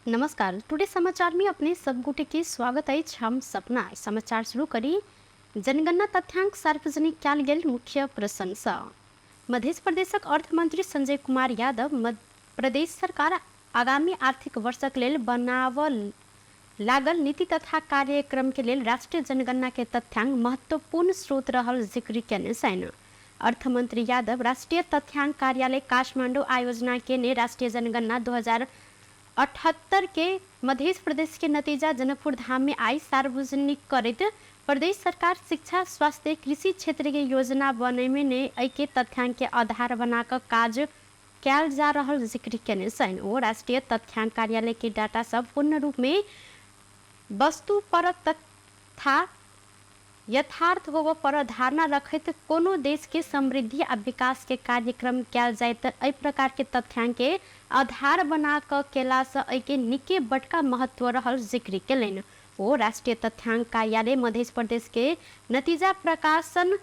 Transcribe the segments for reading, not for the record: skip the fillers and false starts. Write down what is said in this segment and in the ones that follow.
नमस्कार, टुडे समाचार में अपने सब गोटे के स्वागत अछि। हम सपना समाचार शुरू करी जनगणना तथ्यांक सार्वजनिक कयल गेल मुख्य प्रसंग। मध्य प्रदेशक अर्थमंत्री संजय कुमार यादव मध्य प्रदेश सरकार आगामी आर्थिक वर्षक लेल बनावल लागल नीति तथा कार्यक्रम के लेल राष्ट्रीय जनगणना के तथ्यांक महत्वपूर्ण स्रोत रहल जिक्र केने छनि। अर्थमंत्री यादव राष्ट्रीय तथ्यांक कार्यालय काठमांडू आयोजना केने राष्ट्रीय जनगणना 2078 के मध्य प्रदेश के नतीजा जनकपुर धाम में आई सार्वजनिक करैत प्रदेश सरकार शिक्षा, स्वास्थ्य, कृषि क्षेत्र के योजना बने में ने एहि के तथ्यांक के आधार बना कऽ काज कयल जा रहल जिक्र केने छनि। ओ राष्ट्रीय तथ्यांक कार्यालय के डाटा सब पूर्ण रूप में वस्तुपरक तथा यथार्थ होबऽ पर धारणा रखैत कोनो देश के समृद्धि आ विकास के कार्यक्रम कयल जाय तऽ एहि प्रकार के तथ्यांक के आधार बना कऽ केला सँ एहि के निके बड़का महत्व रहल जिक्र केलनि। ओ राष्ट्रीय तथ्यांक कार्यालय मध्य प्रदेश के नतीजा प्रकाशन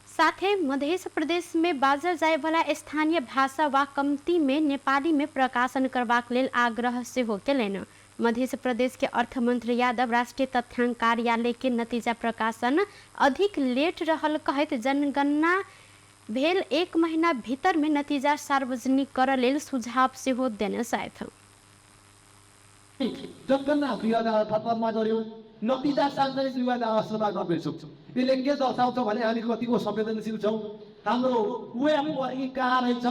साथे मध्य प्रदेश में बाजल जायवला स्थानीय भाषा वा कमती में नेपाली में प्रकाशन करबाक लेल आग्रह सेहो केलनि। मध्य प्रदेश के अर्थमंत्री यादव राष्ट्रीय तथ्यांक कार्यालय के नतीजा प्रकाशन अधिक लेट रहल कहैत जनगणना भेल एक महीना भीतर में नतीजा सार्वजनिक करऽ लेल सुझाव सेहो देने छथि। जनगणना 2078मा गऱ्यौँ, नतिजा सार्वजनिक 2080मा गर्दैछौँ। यसले के दर्शाउँछ भने हामी कतिको संवेदनशील छौँ, हाम्रो वे अफ वर्किङ कहाँ रहेछ,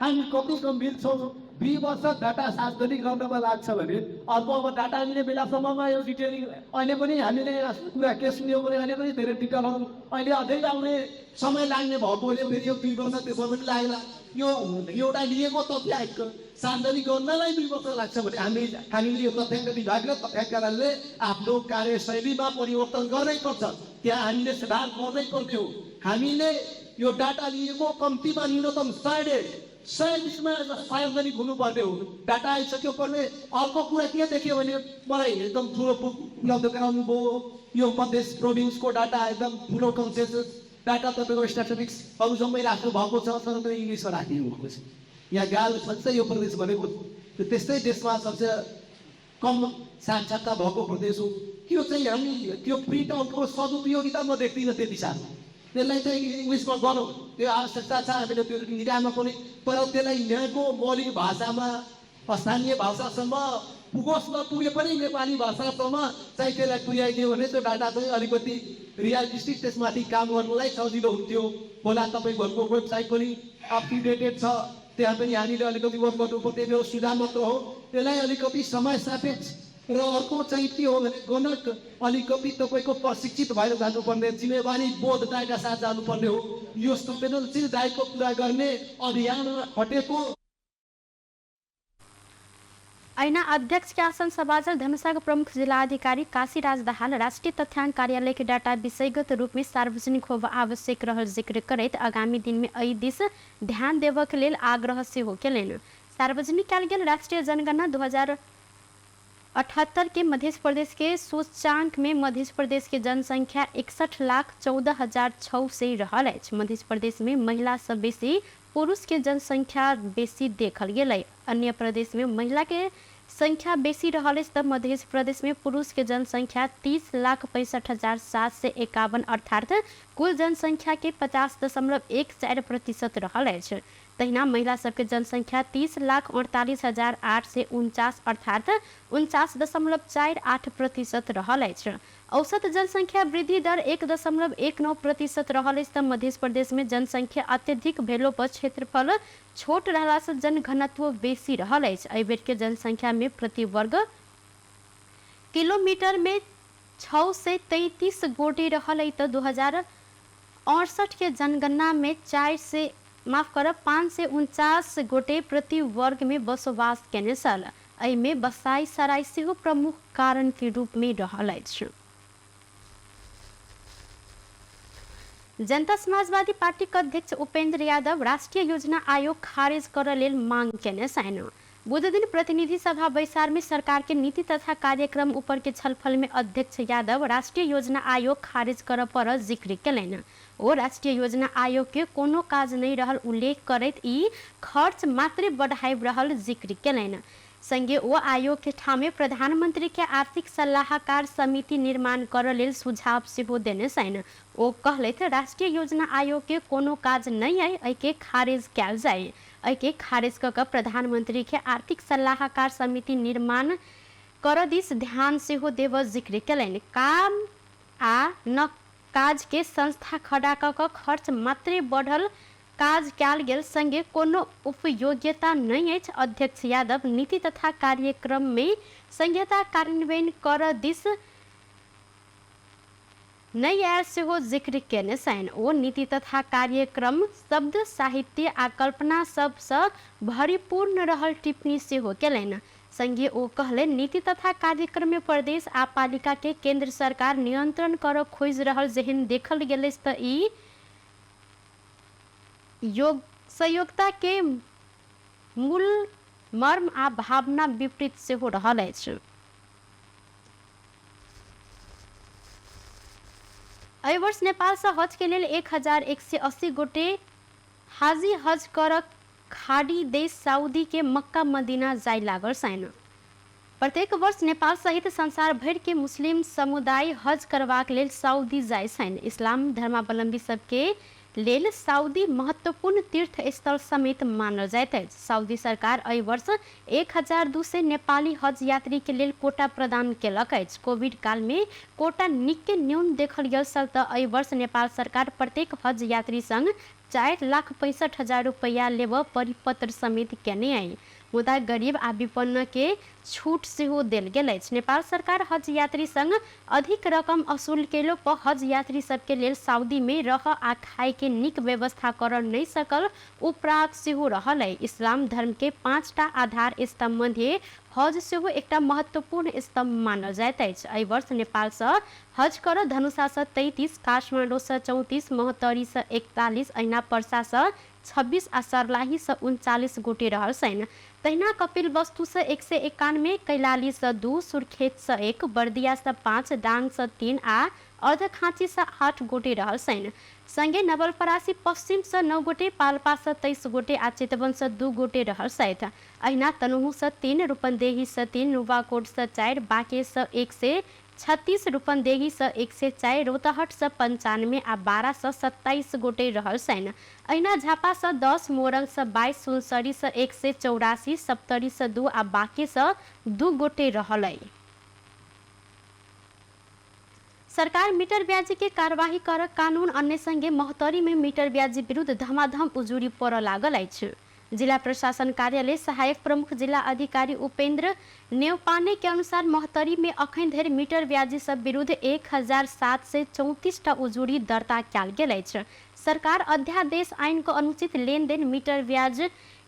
हामी कति गम्भीर छौँ। 2 वर्ष डाटा सार्वजनिक गर्नमा लाग्छ भने अर्को अब डाटा लिने बेलासम्ममा यो डिटेलिङ अहिले पनि हामीले कुरा के सुन्यौँ भने अहिले पनि धेरै डिटेलहरू अहिले अझै आउने समय लाग्ने भएकोले फेरि यो 2 वर्ष त्यसमा पनि लागेला। यो एउटा लिएको तथ्याङ्क सार्वजनिक गर्नलाई 2 वर्ष लाग्छ भने हामीले यो तथ्याङ्क विभाग र तथ्याङ्क कार्यालयले आफ्नो कार्यशैलीमा परिवर्तन गर्नै पर्छ, त्यहाँ हामीले सुधार गर्नै पर्ने हो। हामीले यो डाटा लिएको कम्तीमा न्यूनतम 100 दिनमा सार्वजनिक हुनुपर्ने हो। डाटा आइसक्यो पर्ने। अर्को कुरा के देखियो भने मलाई एकदम ठुलो उपलब्ध गराउनु भयो यो मध्य प्रोभिन्सको डाटा, एकदम ठुलो कन्सेन्सस डाटा तपाईँको स्ट्याटिस्टिक्सहरू जम्मै राख्नु भएको छ, तर त्यो इङ्ग्लिसमा राखिदिनु भएको छ। यहाँ गाह्रो छ यो प्रदेश भनेको त्यस्तै देशमा सबसे कम साक्षरता भएको प्रदेश हो। त्यो चाहिँ हामी त्यो प्रिन्ट आउटको सदुपयोगिता म देख्दिनँ त्यति साह्रो। त्यसलाई चाहिँ इङ्ग्लिसमा गरौँ, त्यो आवश्यकता छ, हामीले त्यो निकाल्न पनि, तर त्यसलाई यहाँको मौलिक भाषामा स्थानीय भाषासम्म पुगोस् नपुगे पनि नेपाली भाषासम्म चाहिँ त्यसलाई पुर्याइदियो भने त्यो डाटा चाहिँ अलिकति रियलिस्टिक त्यसमाथि काम गर्नलाई सजिलो हुन्थ्यो होला। तपाईँहरूको वेबसाइट पनि अपडेटेड छ, त्यहाँ पनि हामीले अलिकति वर्क गर्नुपर्ने मेरो सुझाव मात्र हो। त्यसलाई अलिकति समय सापेक्ष र अर्को चाहिँ के हो भने गणक अलिकति तपाईँको प्रशिक्षित भएर जानुपर्ने, जिम्मेवारी बोध दायका साथ जानुपर्ने हो। यो संवेदनशील दायित्व पुरा गर्ने अभियान खटेको। ऐना अध्यक्ष के आसन सभाजल धनुषाको प्रमुख जिल्लाधिकारी काशीराज दाहाल राष्ट्रीय तथ्यांक कार्यालय के डाटा विषयगत रूप में सार्वजनिक होब आवश्यक रहल जिक्र करैत आगामी दिन में एहि दिस ध्यान देबक लेल आग्रह सेहो केलनि। सार्वजनिक कयल गेल राष्ट्रीय जनगणना 2078 के मध्य प्रदेश के सूचांक में मध्य प्रदेश के जनसंख्या 61,14,600 रहल अछि। मध्य प्रदेश में महिला सब बेसी पुरुष के जनसंख्या बेसी देखल गेलै। अन्य प्रदेश में महिला के संख्या बेसी रहल अछि तऽ मध्य प्रदेश में पुरुष के जनसंख्या 30,65,751 अर्थात कुल जनसंख्या के 50.14% रहल अछि। तहिना महिला सबके जनसंख्या 30,48,849 अर्थात 49.48% रहल अछि। औसत जनसंख्या वृद्धि दर 1.19% रहल अछि तऽ मध्य प्रदेश में जनसंख्या अत्यधिक भेलो पर क्षेत्रफल छोट रहला से जनघनत्व बेसी रहल अछि। एहि बेर के जनसंख्या में प्रति वर्ग किलोमीटर में 633 गोटे रहल अछि तऽ 2068 के जनगणना में 549 गोटे प्रति वर्ग में बसोबास केने छल। एहिमे बसाई सराई सेहो प्रमुख कारण के रूप में रहल अछि। जनता समाजवादी पार्टी के अध्यक्ष उपेंद्र यादव राष्ट्रीय योजना आयोग खारिज करऽ लेल मांग केने छनि। बुधदिन प्रतिनिधि सभा बैसार में सरकार के नीति तथा कार्यक्रम ऊपर के छलफल में अध्यक्ष यादव राष्ट्रीय योजना आयोग खारिज करऽ पर जिक्र केलनि। ओ राष्ट्रीय योजना आयोग के कोनो काज नहि रहल उल्लेख करैत ई खर्च मात्रे बढ़ाबि रहल जिक्र केलनि। संगे ओ आयोग के ठामे प्रधानमंत्री के आर्थिक सलाहकार समिति निर्माण करऽ लेल सुझाव सेहो देने छनि। ओ कहलथि, राष्ट्रीय योजना आयोग के कोनो काज नहि अइ, एहिके खारिज कयल जाय। एहिके खारिज कऽ कऽ प्रधानमंत्री के आर्थिक सलाहकार समिति निर्माण करऽ दिस ध्यान सेहो देबऽ जिक्र केलनि। काम आ न काज के संस्था खड़ा कऽ कऽ खर्च मात्रे बढ़ल काज कयल गेल संगे कोनो उपयोगिता नहि अछि। अध्यक्ष यादव नीति तथा कार्यक्रम मे संहिता कार्यान्वयन करऽ दिस नहि आयल सेहो जिक्र केने छनि। ओ नीति तथा कार्यक्रम शब्द, साहित्य आ कल्पना सबसँ भरिपूर्ण रहल टिप्पणी सेहो केलनि। संगे ओ कहलनि, नीति तथा कार्यक्रम मे प्रदेश आ पालिका के केंद्र सरकार नियंत्रण करऽ खोजि रहल जेहन देखल गेल अछि तऽ ई योग सहयोगिता के मूल मर्म आ भावना विपरीत सेहो रहल अछि। एहि वर्ष नेपालसँ हज के लेल 1180 गोटे हाजी हज करऽ खाड़ी देश सऊदी के मक्का मदीना जाय लागल छनि। प्रत्येक वर्ष नेपाल सहित संसार भरि के मुस्लिम समुदाय हज करबाक लेल सऊदी जाय छनि। इस्लाम धर्मावलंबी सबके लेल सऊदी महत्वपूर्ण तीर्थ स्थल समेत मानल जाइत अछि। सऊदी सरकार एहि वर्ष 1200 नेपाली हज यात्री के लेल कोटा प्रदान केलक अछि। कोविड काल मे कोटा निक्के न्यून देखल गेल छल तऽ एहि वर्ष नेपाल सरकार प्रत्येक हज यात्री संग 4,65,000 रुपैया लेबऽ परिपत्र समेत केने अइ। मुदा गरीब आ विपन्न के छूट सेहो देल गेल अछि। नेपाल सरकार हज यात्री संग अधिक रकम असूल केलो पर हज यात्री सबके लेल सऊदी मे रह आ खाय के नीक व्यवस्था करऽ नहि सकल उपराग सेहो रहल अइ। इस्लाम धर्म के 5टा आधार स्तंभ मध्ये हज सेहो एकटा महत्वपूर्ण स्तंभ मानल जाइत अछि। एहि वर्ष नेपाल सँ हज करऽ धनुषा सँ 33, काठमाडौँ सँ 34, महोत्तरी सँ 41, अहिना पर्सा सँ 26 आ सर्लाही सँ 39 गोटे रहल छनि। तहिना कपिलवस्तु सँ 191, कैलाली सँ 2, सुर्खेत सँ 1, बर्दिया सँ 5, दाङ सँ 3 आ अर्धखाँची सँ 8 गोटे रहल छनि। संगे नवलपरासी पश्चिम सँ 9 गोटे, पाल्पा सँ 23 गोटे आ चितवन सँ 2 गोटे रहल छथि। अहिना तनहुँ सँ 3, रूपन्देही सँ 3, नुवाकोट सँ 4, बाँके सँ 136, रूपन्देही सँ 104, रौतहट सँ 95 आ बारा सँ 27 गोटे रहल छनि। अहिना झापा सँ 10, मोरंग सँ 22, सुनसरी सँ 184, सप्तरी सँ 2 आ बाँके सँ 2 गोटे रहल अइ। सरकार मीटर ब्याजी के कार्यवाही कर कानून अन्य संगे महोत्तरी में मीटर ब्याजी विरुद्ध धमाधम उजुरी पड़ऽ लागल अछि। जिला प्रशासन कार्यालय सहायक प्रमुख जिला अधिकारी उपेंद्र नेवपाने के अनुसार महोत्तरी में अखन धरि मीटर ब्याजी सब विरुद्ध 1734 टा उजुरी दर्ता कयल गेल अछि। सरकार अध्यादेश आइन के अनुचित लेनदेन मीटर ब्याज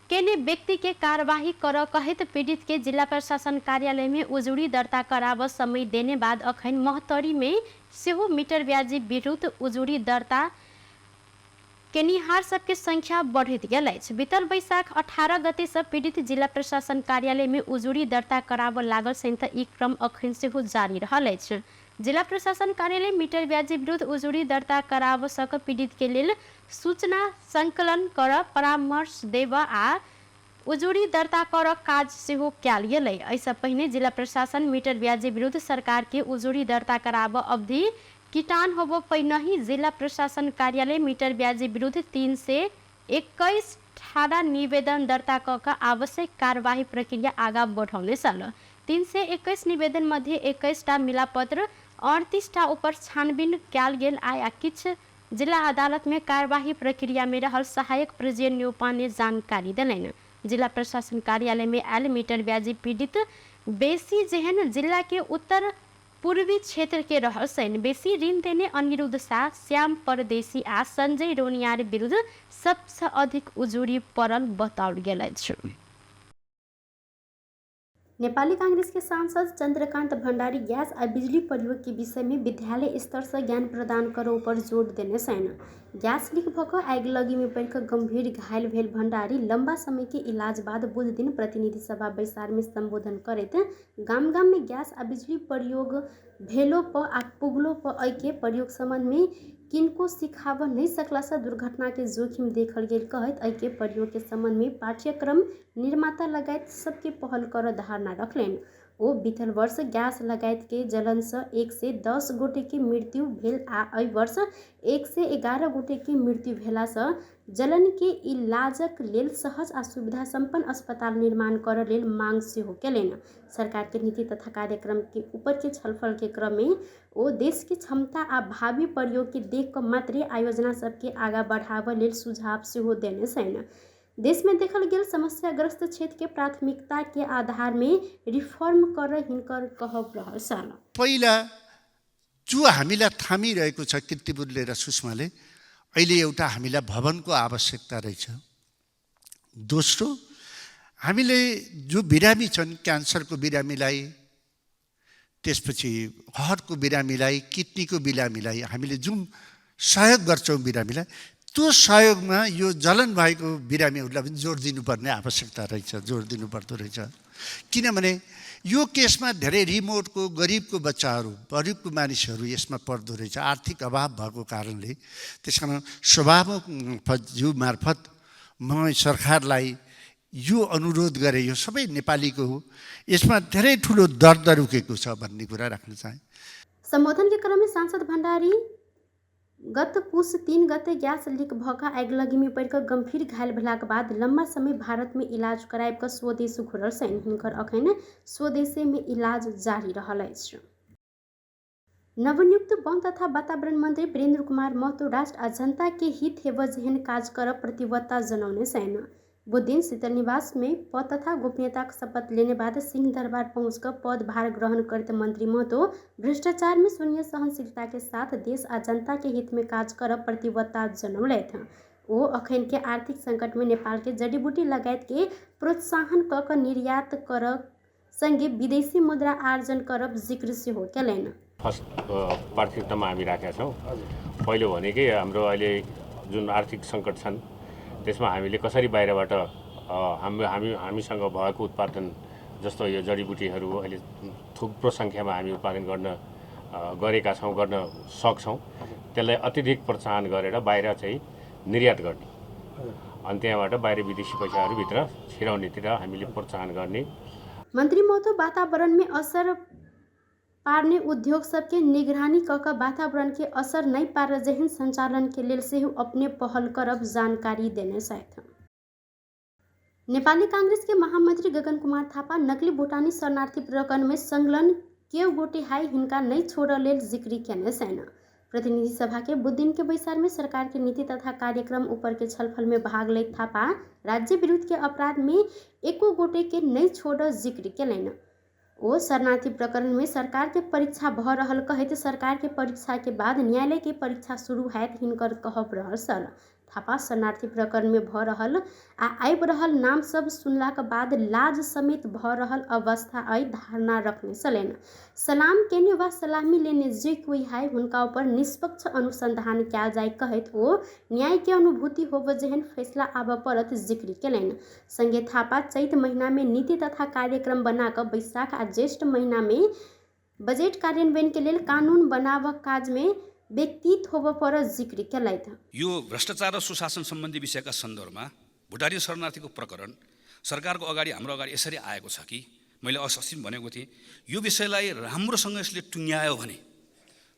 केने व्यक्ति के कार्यवाही करऽ कहैत पीड़ित के जिला प्रशासन कार्यालय में उजुरी दर्ता कराबऽ समय देने बाद अखन महोत्तरी में सेहो मीटर ब्याजी विरुद्ध उजुरी दर्ता केनिहार सबके संख्या बढ़ैत गेल अछि। बीतल बैसाख 18 गते सँ पीड़ित जिला प्रशासन कार्यालय में उजुरी दर्ता कराबऽ लागल छनि तऽ ई क्रम अखन सेहो जारी रहल अछि। जिला प्रशासन कार्यालय मीटर ब्याजी विरुद्ध उजुरी दर्ता कराबऽ सक पीड़ित के लेल सूचना संकलन करऽ, परामर्श देबऽ आ उजुरी दर्ता करऽ काज सेहो कयल गेल। एहिसँ पहिने जिला प्रशासन मीटर ब्याजी विरुद्ध सरकार के उजुरी दर्ता कराबऽ अवधि किटान होबऽ पहिनहि जिला प्रशासन कार्यालय मीटर ब्याजी विरुद्ध 321 ठाडा निवेदन दर्ता कऽ कऽ आवश्यक कार्यवाही प्रक्रिया आगाँ बढ़ौने छल। 321 निवेदन मध्ये 21 टा मिलापत्र, 38 टा ऊपर छानबीन कयल गेल आ किछु जिला अदालत में कार्यवाही प्रक्रिया में रहल सहायक प्रजय न्यौपाने जानकारी देलनि। जिला प्रशासन कार्यालय में आयल मीटर ब्याजी पीड़ित बेसी जेहन जिला के उत्तर पूर्वी क्षेत्र के रहल छनि। बेसी ऋण देने अनिरुद्ध शाह, श्याम परदेशी आ संजय रोनियार विरुद्ध सबसँ अधिक उजुरी पड़ल बताओल गेल अछि। नेपाली कांग्रेस के सांसद चंद्रकांत भंडारी गैस आ बिजली प्रयोग के विषय में विद्यालय स्तर से ज्ञान प्रदान करऽ पर जोर देने छनि। गैस लीक भऽ कऽ आगिलगी में पड़ि कऽ गंभीर घायल भेल भंडारी लंबा समय के इलाज बाद बुध दिन प्रतिनिधि सभा बैसार में संबोधन करैत गाम गाम में गैस आ बिजली प्रयोग भेलो प आ पुगलो प एहिके प्रयोग सम्बन्ध में किनको सिखाब नहीं सकला से दुर्घटना के जोखिम देखल गेल कहैत एहिके प्रयोग के सम्बन्ध में पाठ्यक्रम निर्माता लगायत सबके पहल कर धारणा रखलनि। ओ बीतल वर्ष गैस लगायत के जलन से 110 गोटे के मृत्यु भेल आ एहि वर्ष 111 गोटे के मृत्यु भेला से जलन के इलाजक लेल सहज आ सुविधा सम्पन्न अस्पताल निर्माण कर लेल मांग सेहो केलनि। सरकार के नीति तथा कार्यक्रम के ऊपर के छलफल के क्रम में ओ देश के क्षमता आ भावी प्रयोग के देख कऽ मात्रे आयोजना सबके आगा बढ़ाबऽ लेल सुझाव सेहो देने छनि। देश में देखल गेल समस्याग्रस्त क्षेत्र के प्राथमिकता के आधार में रिफॉर्म कर हिनकर कहब रहल छल। पहिला जो हामीलाई थामिरहेको छ किर्तिपुरले र सुषमाले, अहिले एउटा हामीलाई भवनको आवश्यकता रहेछ। दोस्रो, हामीले जो बिरामी छन्, क्यान्सरको बिरामीलाई, त्यसपछि हार्टको बिरामीलाई, किडनीको बिरामीलाई हामीले जुन सहयोग गर्छौँ बिरामीलाई, त्यो सहयोगमा यो जलन भएको बिरामीहरूलाई पनि जोड दिनुपर्ने आवश्यकता रहेछ, जोड दिनुपर्दो रहेछ। किनभने यो केसमा धेरै रिमोटको गरिबको बच्चाहरू, गरिबको मानिसहरू यसमा पर्दो रहेछ आर्थिक अभाव भएको कारणले। त्यस कारण सभामुखज्यू मार्फत म सरकारलाई यो अनुरोध गरेँ, यो सबै नेपालीको हो, यसमा धेरै ठुलो दर्द रुकेको छ भन्ने कुरा राख्न चाहेँ। सम्बोधन के क्रम में सांसद भण्डारी गत पुस 3 गते गैस लीक भऽ कऽ आगिलगी में पड़ि कऽ गंभीर घायल भेलाक बाद लम्बा समय भारत में इलाज कराबि कऽ स्वदेश घुरल छनि। हिनकर अखन स्वदेशे में इलाज जारी रहल अछि। नवनियुक्त वन तथा वातावरण मंत्री वीरेन्द्र कुमार महतो राष्ट्र आ जनता के हित हेब जेहन काज करब प्रतिबद्धता जनौने छनि। बुध दिन शीतल निवास में पद तथा गोपनीयताक शपथ लेने बाद सिंह दरबार पहुँच कऽ पदभार ग्रहण करैत मंत्री महतो भ्रष्टाचार में शून्य सहनशीलता के साथ देश आ जनता के हित में काज करब प्रतिबद्धता जनौलथि। ओ अखन के आर्थिक संकट में नेपाल के जडीबूटी लगायत के प्रोत्साहन कऽ कऽ निर्यात करब संगे विदेशी मुद्रा आर्जन करब जिक्र सेहो केलनि। फर्स्ट प्राथमिकतामा हामी राखेका छौँ। पहिलो भनेकै हाम्रो अहिले जुन आर्थिक सङ्कट छन् त्यसमा हामीले कसरी बाहिरबाट हाम्रो हामी हामीसँग भएको उत्पादन जस्तो यो जडीबुटीहरू अहिले थुप्रो सङ्ख्यामा हामी उत्पादन गर्न गरेका छौँ, गर्न सक्छौँ, त्यसलाई अत्यधिक प्रोत्साहन गरेर बाहिर चाहिँ निर्यात गर्ने अनि त्यहाँबाट बाहिर विदेशी पैसाहरू भित्र छिराउनेतिर हामीले प्रोत्साहन गर्ने। मंत्री महतो वातावरण में असर पार्ने उद्योग सबके निगरानी कऽ कऽ वातावरण के असर नहि पारऽ जेहन संचालन के लेल सेहो अपने पहल करब जानकारी देने छथि। नेपाली कांग्रेस के महामंत्री गगन कुमार थापा नकली भूटानी शरणार्थी प्रकरण में संलग्न केओ गोटे हाई हिनका नहि छोड़ऽ लेल जिक्री केने छनि। प्रतिनिधि सभा के बुध दिन के बैसार में सरकार के नीति तथा कार्यक्रम ऊपर के छलफल में भाग लैत थापा राज्य विरुद्ध के अपराध में एको गोटे के नहि छोड़ऽ जिक्र केलनि। ओ शरणार्थी प्रकरण में सरकार के परीक्षा भऽ रहल कहैत सरकार के परीक्षा के बाद न्यायालय के परीक्षा शुरू हैत हिनकर कहब रहल छल। थापा शरणार्थी प्रकरण में भऽ रहल आ आबि रहल नाम सब सुनलाक बाद लाज समेत भऽ रहल अवस्था अइ धारणा रखने छलनि। सलाम केने वा सलामी लेने जे कोई है हुनका ऊपर निष्पक्ष अनुसंधान कयल जाय कहैत ओ न्याय के अनुभूति होब जेहन फैसला आबऽ पड़त जिक्र केलनि। संगे थापा चैत महीना में नीति तथा कार्यक्रम बना कऽ बैसाख आ ज्येष्ठ महीना में बजट कार्यान्वयन के लेल कानून बनाबऽ काज में व्यक्तित होबऽ पड़त जिक्र केलथि। यो भ्रष्टाचार र सुशासन सम्बन्धी विषयका सन्दर्भमा भुटानी शरणार्थीको प्रकरण सरकारको अगाडि हाम्रो अगाडि यसरी आएको छ कि मैले अस्ति पनि भनेको थिएँ, यो विषयलाई राम्रोसँग यसले टुङ्ग्यायो भने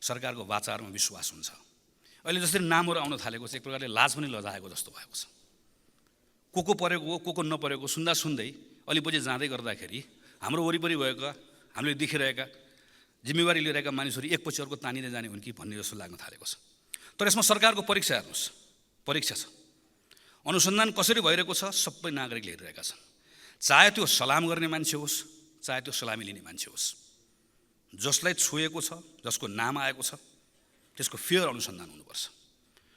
सरकारको वाचारमा विश्वास हुन्छ। अहिले जसरी नामहरू आउन थालेको छ एक प्रकारले लाज पनि लजाएको जस्तो भएको छ। को को परेको हो को को नपरेको सुन्दा सुन्दै अलि पछि जाँदै गर्दाखेरि हाम्रो वरिपरि भएका हामीले देखिरहेका जिम्मेवारी लिइरहेका मानिसहरू एकपछि अर्को तानिँदै जाने हुन् कि भन्ने जस्तो लाग्न थालेको छ। तर यसमा सरकारको परीक्षा हेर्नुहोस्, परीक्षा छ, अनुसन्धान कसरी भइरहेको छ सबै नागरिकले हेरिरहेका छन्। चाहे त्यो सलाम गर्ने मान्छे होस्, चाहे त्यो सलामी लिने मान्छे होस्, जसलाई छोएको छ, जसको नाम आएको छ त्यसको फेयर अनुसन्धान हुनुपर्छ।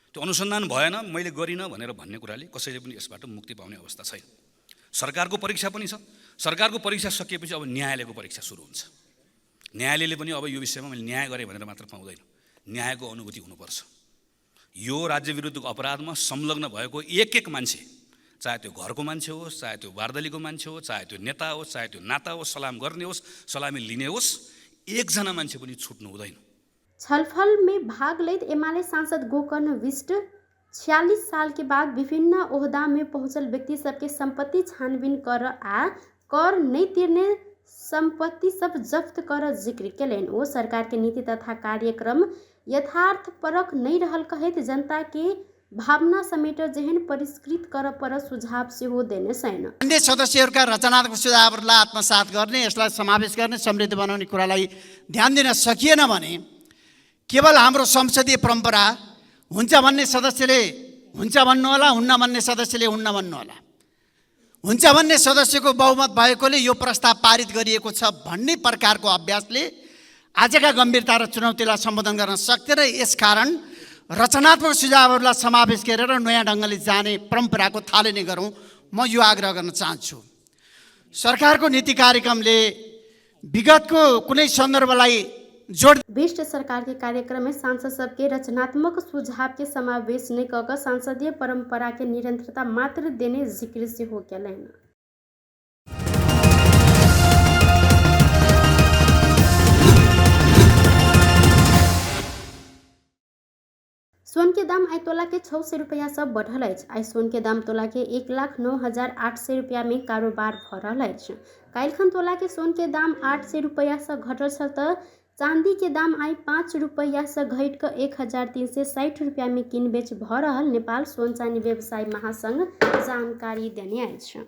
त्यो अनुसन्धान भएन, मैले गरिनँ भनेर भन्ने कुराले कसैले पनि यसबाट मुक्ति पाउने अवस्था छैन। सरकारको परीक्षा पनि छ। सरकारको परीक्षा सकिएपछि अब न्यायालयको परीक्षा सुरु हुन्छ। न्यायालयले पनि अब यो विषयमा मैले न्याय गरेँ भनेर मात्र पाउँदैन, न्यायको अनुभूति हुनुपर्छ। यो राज्य विरुद्धको अपराधमा संलग्न भएको एक एक मान्छे, चाहे त्यो घरको मान्छे होस्, चाहे त्यो बारदलीको मान्छे होस्, चाहे त्यो नेता होस्, चाहे त्यो नाता होस्, सलाम गर्ने होस्, सलामी लिने होस्, एकजना मान्छे पनि छुट्नु हुँदैन। छलफल में भाग लैत एमाले सांसद गोकर्ण विष्ट 46 साल के बाद विभिन्न ओहदा में पहुंचल व्यक्ति सबके संपत्ति छानबीन कर आ कर नहीं तिर्ने संपत्ति सब जफ्त कर जिक्र केलनि। ओ सरकार के नीति तथा कार्यक्रम यथार्थ परक नहीं रहल कहैत जनता के भावना समेट जेहन परिष्कृत कर पर सुझाव सेहो देने छनि। अन्य सदस्यहरूका रचनात्मक सुझावहरूलाई आत्मसात गर्ने, यसलाई समावेश गर्ने, समृद्ध बनाउने कुरालाई ध्यान दिन सकिएन भने केवल हाम्रो संसदीय परम्परा हुन्छ भन्ने सदस्यले हुन्छ भन्नुहोला, हुन्न भन्ने सदस्यले हुन्न भन्नुहोला। हुन्छ भन्ने सदस्यको बहुमत भएकोले यो प्रस्ताव पारित गरिएको छ भन्ने प्रकारको अभ्यासले आजका गम्भीरता र चुनौतीलाई सम्बोधन गर्न सक्दैन। यसकारण रचनात्मक सुझावहरूलाई समावेश गरेर नयाँ ढङ्गले जाने परम्पराको थालनी गरौँ, म यो आग्रह गर्न चाहन्छु। सरकारको नीति कार्यक्रमले विगतको कुनै सन्दर्भलाई जोड विष्ट सरकार के कार्यक्रम में सांसद सबके रचनात्मक सुझाव के समावेश नहीं कऽ कऽ संसदीय परंपरा के निरंतरता मात्र देने जिक्र सेहो केलनि। सोन के दाम आइ तोला के 600 रुपया से बढ़ल अछि। आइ सोन के दाम तोला के 1,09,800 रुपया में कारोबार भऽ रहल अछि। काल्हिखन तोला के सोन के दाम 800 रुपया से घटल छल तऽ चांदी के दाम आइ 5 रुपया से घटि कऽ 1,360 रुपया में किन बेच भऽ रहल नेपाल सोन चानी व्यवसायी महासंघ जानकारी देने अछि।